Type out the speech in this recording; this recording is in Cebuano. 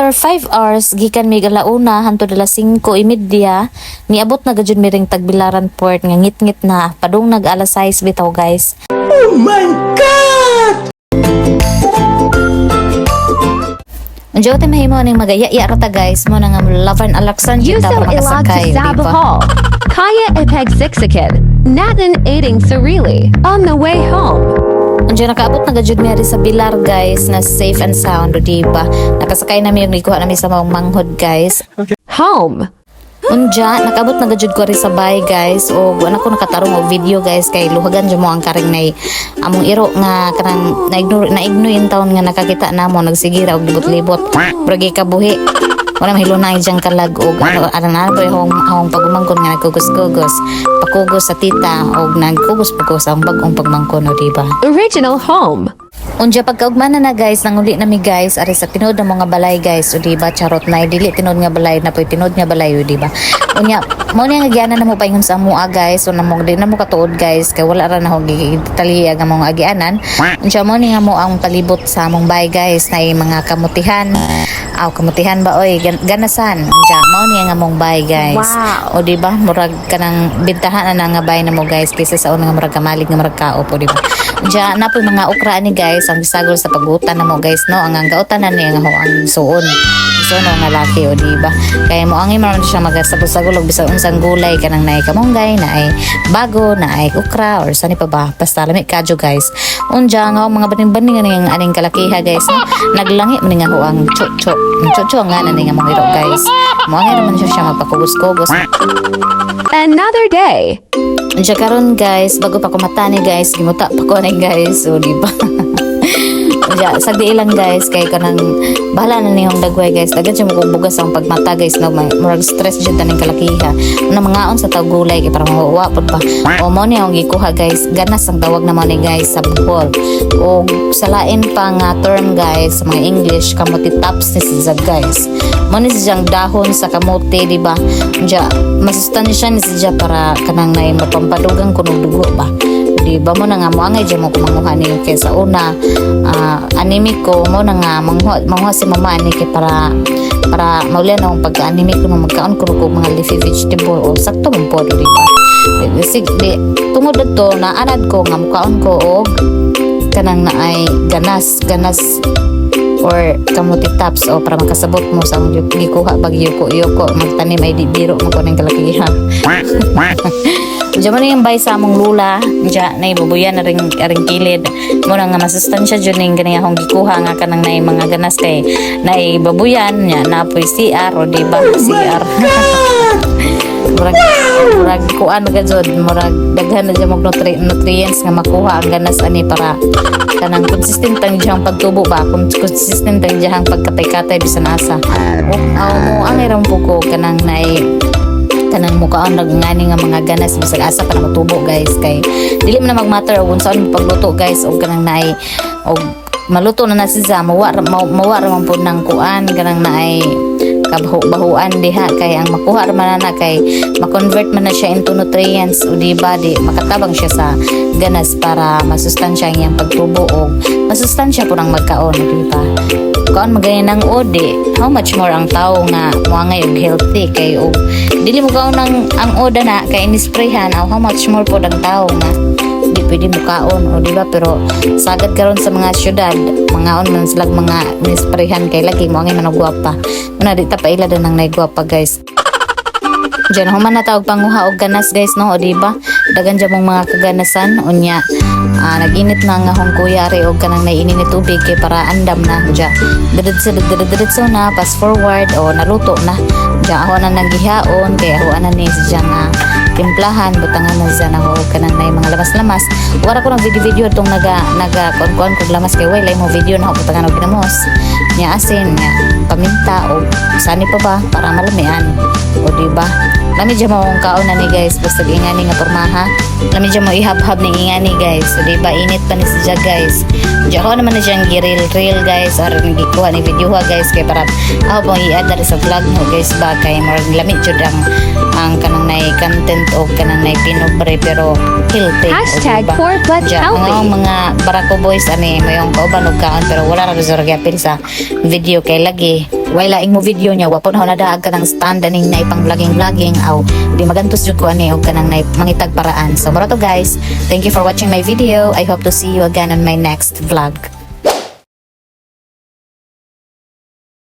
After 5 hours, gikan mig alauna hantod alas 5:30, niabot na gajud mi ring Tagbilaran Port nga ngit-ngit na padung nag alas 6 bitaw, guys. Oh my God! Unsa tay mahimo ning magaya-ya ra ta, guys, mo na nga Lavan Alexandria ta Yuso para ilag makasakay, to di ba? Sabahal. Kaya ipagsiksikin. Natin ating sarili. On the way home. Unsa nakaabot na gajud mi sa Bilar, guys, na safe and sound, di ba? Nakasakay na mi yung gikuha nami sa mga manghod, guys. Home. Unja, nakabot na gajud ko rin sa bay, guys. O wala ko nakatarong og video, guys, kay luhagan jud mo ang karing nay among iro nga kanang na-ignore na-ignore yung taon nga nakakita namo nagsigira og libot-libot. Pero kabuhi. Wala mahilunay diyang kalag og ano ano na po yung ahong pagumangkon nga nagkugos-kugos. Pakugos sa tita og nagkugos pugos ang bag-ong pagmangkon, o di ba? Original home. Unja pagkaugma na na, guys, nanguli na mi, guys, ari sa tinuod ng mga balay, guys, o di ba? Charot na dili tinuod nga balay na po'y tinuod nga balay, o di ba? Unya mo niya nga gianan na mo paingon sa amoa, guys, so namo di na mo katuod, guys, kay wala ra na ho gidetalye ang among agianan. Unja mo ni nga mo ang palibot sa among bay, guys, na mga kamutihan. Aw, kamutihan ba oy, ganasan. Unja mao niya nga among bay, guys. Wow. O di ba? Murag kanang bintahan na nga bay na mo, guys, kaysa sa una nga murag kamalig nga murag kaop, o di ba? Diya na po mga okra ani, guys, ang gisagol sa pagutan na mo, guys, no, ang gautan na niya nga ho ang suon. Suon nga laki, o di ba? Kaya mo ang man siya magasagol-sagol og bisan unsang gulay kanang naay kamonggay, naay bago, naay okra or sani pa ba. Basta lami kadyo, guys. Unja nga ang mga baning-baning ani ang aning kalakiha, guys, no? Naglangi man nga ho ang cho-cho. Ang cho-cho ang nga na nga mga iro, guys. Mo ang naman siya siya magpakugos-kugos. Another day. Unsa karon, guys, bago pa ko matani, guys, gimuta pa ko ni, guys. So di ba? Unsa sagdi lang, guys, kay kanang bahala na niyong dagway, guys. Daghan siya mo bugas ang pagmata, guys, no, murag stress jud taning kalakiha. Una mangaon sa tawag gulay kay para mahuwa pud pa. O mo ni ang gikuha, guys, ganas ang tawag na mo ni, guys, sa Bohol. O sa lain pa nga term, guys, sa mga English, kamuti tops ni siya, guys. Mo ni siyang dahon sa kamote, di ba? Unja masustansya ni siya para kanang nay mapampadugang kunog dugo ba. Di ba mo na nga mo angay mo kumanguha ni kay sa una anemic ko, mo na nga manguha manguha si mama ani kay para para maulian akong pagka-anemic ko nung magkaon ko og mga leafy vegetable, o sakto man po, di ba? Di, di, tungod dito na anad ko nga mukaon ko og kanang naay ganas ganas or kamuti tops o para makasabot mo sa among gikuha bag yuko yuko magtanim ay di biro mo ko ng kalakihan. Diyan mo na yung bay sa among lula. Diyan, naibubuyan na rin, aring kilid. Mo na nga masustansya dyan yung ganyan akong gikuha nga kanang na mga ganas kay naibabuyan niya na po'y CR, o di ba? CR. Murag murag kuan ka jud, murag daghan na jud og nutrients nga makuha ang ganas ani para kanang consistent ang diyang pagtubo ba, kung consistent ang diyang pagkatay-katay bisan asa. O aw mo ang iram po ko kanang naay kanang mukaon nagngani nga mga ganas bisag asa pa na motubo, guys, kay dili man na magmatter og unsaon mo pagluto, guys, og kanang naay og maluto na na siya, mawa ra man pud ng kuan kanang naay kabaho-bahuan diha, kay ang makuha ra man na kay ma-convert man na siya into nutrients, o di ba? Di makatabang siya sa ganas para masustansya ang iyang pagtubo og masustansya po ng magkaon, di ba? Kaon magayan ng ode, how much more ang tao nga moangay og healthy kay og dili mo kaon ang oda na kay inisprayhan, aw how much more pod ang tao nga di pwede mo kaon, o di ba? Pero sagad karon sa mga syudad, mangaon man sila mga inisprayhan kay lagi mo angay man og gwapa una di ta paila dan ang naigwapa, guys. Diyan human na tawag panguha og ganas, guys, no, o di ba? Dagan dyan mong mga kaganasan. Unya nag-init na nga hong kuya ari og kanang naiinin ni tubig kay para andam na diya. Diretso diretso na, fast forward, o naluto na. Diya ako na naghihaon kay ako na ni siya nga timplahan, butangan na siya na ho kanang nay mga lamas-lamas. Wala ko ng video-video itong naga naga kuan-kuan kog lamas kay way mo video na ho butangan og ginamos. Nya asin, nya paminta o sani pa ba para malamian. O di ba? Lami dyan mo akong kaon na ni, guys, basta ingani nga pormaha. Lami dyan mo ihab-hab ni ingani, guys. So di ba init pa ni siya, guys. Diyan ako naman na siyang giril real, guys, or nagikuha ni video ha, guys, kay para ako pong i-add na rin sa vlog mo, guys, ba kay murag lami jud ang ang kanang nay content o kanang nay pinobre pero healthy, o Hashtag diba? poor but Diya, healthy. mga barako boys ani mayong kauban og kaon, pero wala ra gyud gyapin sa video kay lagi way laing mo video niya, wa po na nadaag kanang stand aning na ipang vlogging vlogging aw di magantos jud ko ani og kanang nay mangitag paraan. So mao to, guys. Thank you for watching my video. I hope to see you again on my next vlog.